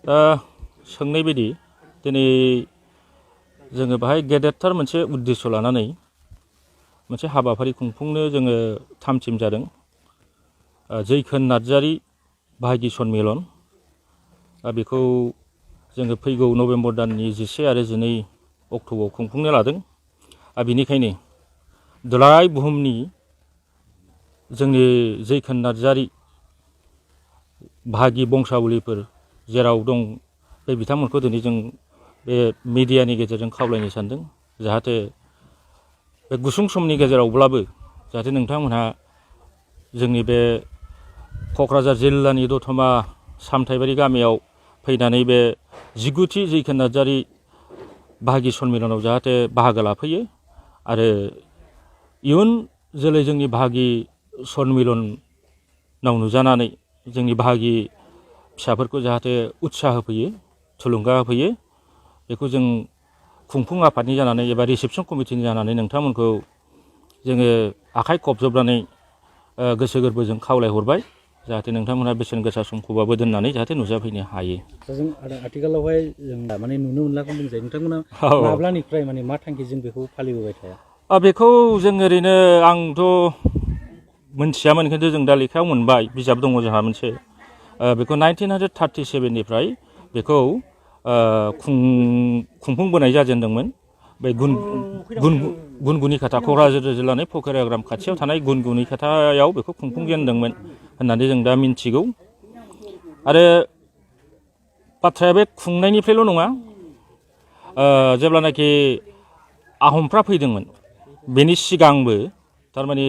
दा सोंनाय बायदि दिनै जोङो बाहाय गेदेरथार मोनसे उद्देश्य लानानै मोनसे हाबाफारि खुंफुंनो जोङो थामथिम जादों। जैखोन नार्जारी बाहागि सन्मिलन बेखौ जोङो फैगौ नभेम्बर दाननि 10 आरो 12 अक्ट'आव खुंफुंनो लादों। बेनिखायनो दुलाराय बुहुमनि जोंनि जैखोन नार्जारी बाहागि बंसावलिफोर जेराव दं बे बिथांमोनखौ दिनै जों बे मिडियानि गेजेरजों खावलायनो सानदों, जाहाथे बे गुसुं समनि गेजेरावब्लाबो जाहाथे नोंथांमोनहा जोंनि बे क'क्राझार जिल्लानि दतमा सामथाइबारि गामियाव फैनानै बे 19थि जैखोन नार्जारी बाहागि सन्मिलनाव जाहाथे बाहागो लाफैयो आरो इयुन जोलै जोंनि बाहागि सन्मिलनाव नुजानानै जोंनि बाहागि फिसाफोरखौ जाहाथे उत्साह होफैयो, थुलुंगा होफैयो। बेखौ जों खुंफुं आफादनि जानानै एबा रिसेपसन कमिटिनि जानानै नोंथांमोनखौ जोङो आखाइ खबजबनानै गोसो गोरबोजों खावलायहरबाय, जाहाथे नोंथांमोनहा बेसेन गोसा समखौबाबो दोननानै जाहाथे नुजाफैनो हायो। जों आथिखालावहाय जों माने नुनो मोनलाखौ बुंजायो। नोंथांमोना माब्लानिफ्राय माने मा थांखिजों बेखौ फालिबोबाय थाया? बेखौ जों ओरैनो आंथ' मोनथियामोन, खिन्थु जों दा लेखायाव मोनबाय, बिजाब दङ जोंहा मोनसे। बेखौ 1937निफ्राय बेखौ खुंफुंबोनाय जाजेनदोंमोन। बे गुनगुनिकाटा क'क्राझार जिल्लानि फकिराग्राम खाथियाव थानाय गुनगुनिकाटायाव बेखौ खुंफुंजेनदोंमोन होननानै जों दा मिन्थिगौ। आरो बाथ्राया बे खुंनायनिफ्रायल' नङा, जेब्लानाखि आहमफ्रा फैदोंमोन बेनि सिगांबो थारमाने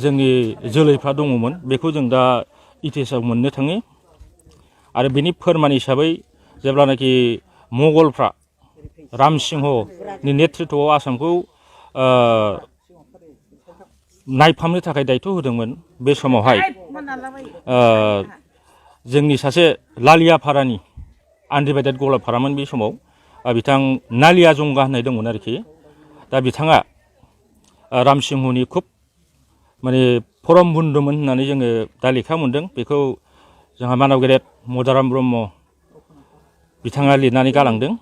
जोंनि जोलैफ्रा दङमोन, बेखौ जों दा इतिहासाव मोननो थाङो। आरो बेनि फोरमान हिसाबै जेब्लानाखि मुगलफ्रा रामसिंहनि नेतृत्वआव आसामखौ नायफामनो थाखाय दायथ' होदोंमोन, बे समावहाय जोंनि सासे लालियाफारानि आनडिभाइडेड गवालपारामोन बे समाव, बिथां नालिया जंगा होननाय दंमोन आरोखि। दा बिथाङा रामसिंहनि खुब माने परम बन्धुमोन होननानै जोङो दा लेखा मोन्दों। बेखौ जोंहा मानाव गेदेर मदाराम ब्रह्म बिथाङा लिरनानै गालांदों,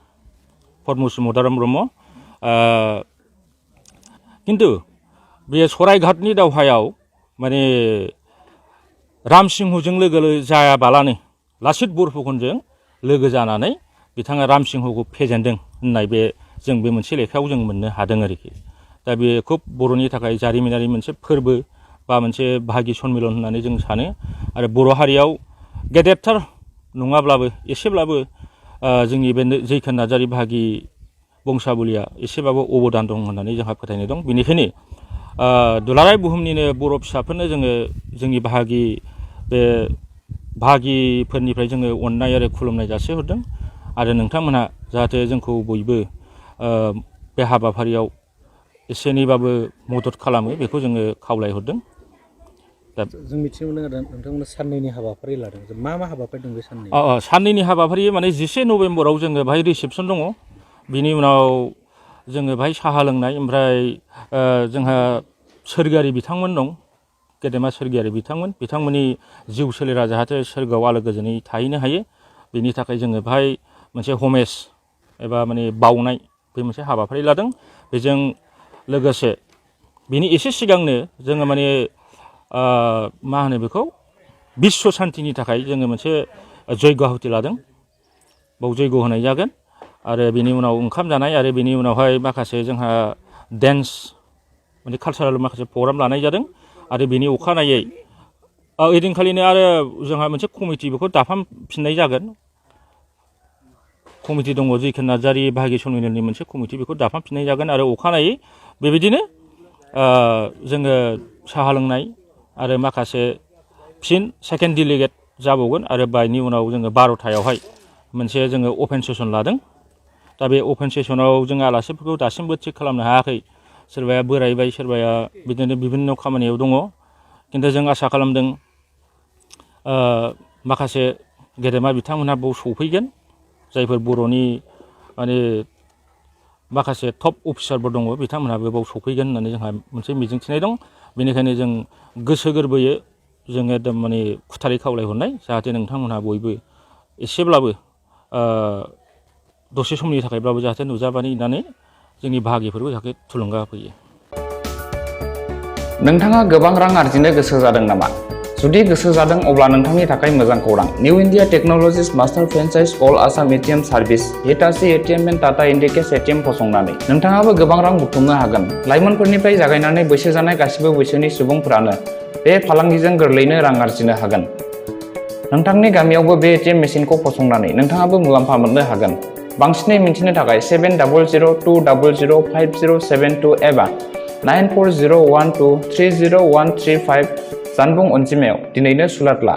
पद्मश्री मदाराम ब्रह्म। खिन्थु बे सरायघाटनि दावहायाव माने रामसिंहजों लोगो जायाबालानो लाचित बरफुकनजों लोगो जानानै बिथाङा रामसिंहखौ फेजेनदों होननाय बे जों बे मोनसे लेखायाव जों मोननो हादों आरोखि। दा बे खुब बर'नि थाखाय जारिमिनारि मोनसे फोरबो बा मोनसे बाहागि सन्मिलन होननानै जों सानो। आरो बर' हारियाव गेदेरथार नङाब्लाबो एसेब्लाबो जोंनि बे जैखोन नार्जारी बाहागि बंसावलिया एसेबाबो अबदान दं होननानै जोंहा फोथायनाय दं। बेनिखायनो दुलाराय बुहुमनिनो बर' फिसाफोरनो जोङो जोंनि बाहागिफोरनिफ्राय जोङो अननाय आरो खुलुमनाय जासिहरदों। आरो नोंथांमोनहा जाहाथे जोंखौ बयबो बे हाबाफारियाव एसे एनैबाबो मदद खालामो, बेखौ जोङो खावलायहरदों। दा जों मिथिनो मोनदों आरो नोंथांमोना साननैनि हाबाफारि लादों। मा मा हाबाफारि दं बे साननै? साननैनि हाबाफारि माने 11 नभेम्बराव जोङो बाहाय रिसेपसन दङ। बिनि उनाव जोङो बाहाय साहा लोंनाय, ओमफ्राय जोंहा सोरगोआरि बिथांमोन दं, गेदेमा सोरगोआरि बिथांमोननि जिउ सोलेरा जाहाथे सोरगोआव आलो गोजोनै थाहैनो हायो, बेनि थाखाय जोङो बाहाय मोनसे हमेज एबा माने बाउनाय बे मोनसे हाबाफारि लादों। बेजों लोगोसे बिनि एसे सिगांनो जोङो माने मा होनो बेखौ बिश्व शान्तिनि थाखाय जोङो मोनसे जयग' आहुति लादों। बाव जयग' होनाय जागोन। आरो बेनि उनाव ओंखाम जानाय, आरो बेनि उनावहाय माखासे जोंहा डेन्स माने कालसारेल माखासे प्रग्राम लानाय जादों। आरो बेनि अखानायै ओइदिनखालिनो आरो जोंहा मोनसे कमिटि बेखौ दाफामफिननाय जागोन। कमिटि दङ, जैखोन नार्जारी बाहागि सन्मिलननि मोनसे कमिटि, बेखौ दाफामफिननाय जागोन। आरो अखानायै बेबायदिनो जोङो साहा लोंनाय आरो माखासे फिन सेकेन्ड डिलिगेट जाबावगोन। आरो बेनि उनाव जोङो 12थायावहाय मोनसे जोङो अपेन सेसन लादों। दा बे अपेन सेसनाव जों आलासिफोरखौ दासिमबो थिग खालामनो हायाखै। सोरबाया बोरायबाय, सोरबाया बिदिनो बिभिन्न खामानियाव दङ। खिन्थु जों आसा खालामदों माखासे गेदेमा बिथांमोनहा बाव सफैगोन, जायफोर बर'नि माने माखासे टप अफिसारफोर दङ, बिथांमोनहाबो बाव सफैगोन होननानै जोंहा मोनसे मिजिंथिनाय दं। बेनिखायनो जों गोसो गोरबोयै जोङो एकदम माने खुथारै खावलायहरनाय, जाहाथे नोंथांमोनहा बयबो एसेब्लाबो दसे समनि थाखायब्लाबो जाहाथे नुजाबानो होननानै जोंनि बाहागिफोरखौ जाहाथे थुलुंगा होफैयो। नोंथाङा गोबां रां आरजिनो गोसो जादों नामा? जुदि गोसो जादों अब्ला नोंथांनि थाखाय मोजां खौरां। New India technologies master franchise all Assam ATM service Hitachi ATM and Tata Indicash ATM फसंनानै नोंथाङाबो गोबां रां बुथुमनो हागोन। लाइमोनफोरनिफ्राय जागायनानै बैसो जानाय गासिबो बैसोनि सुबुंफोरानो बे फालांगिजों गोरलैनो रां आरजिनो हागोन। नोंथांनि गामियावबो बे एटिएम मेसिनखौ फसंनानै नोंथाङाबो मुलाम्फा मोननो हागोन। बांसिनै मिन्थिनो थाखाय 7002005072 एबा 9401230135 जानबुं अनजिमायाव दिनैनो सुलाद ला।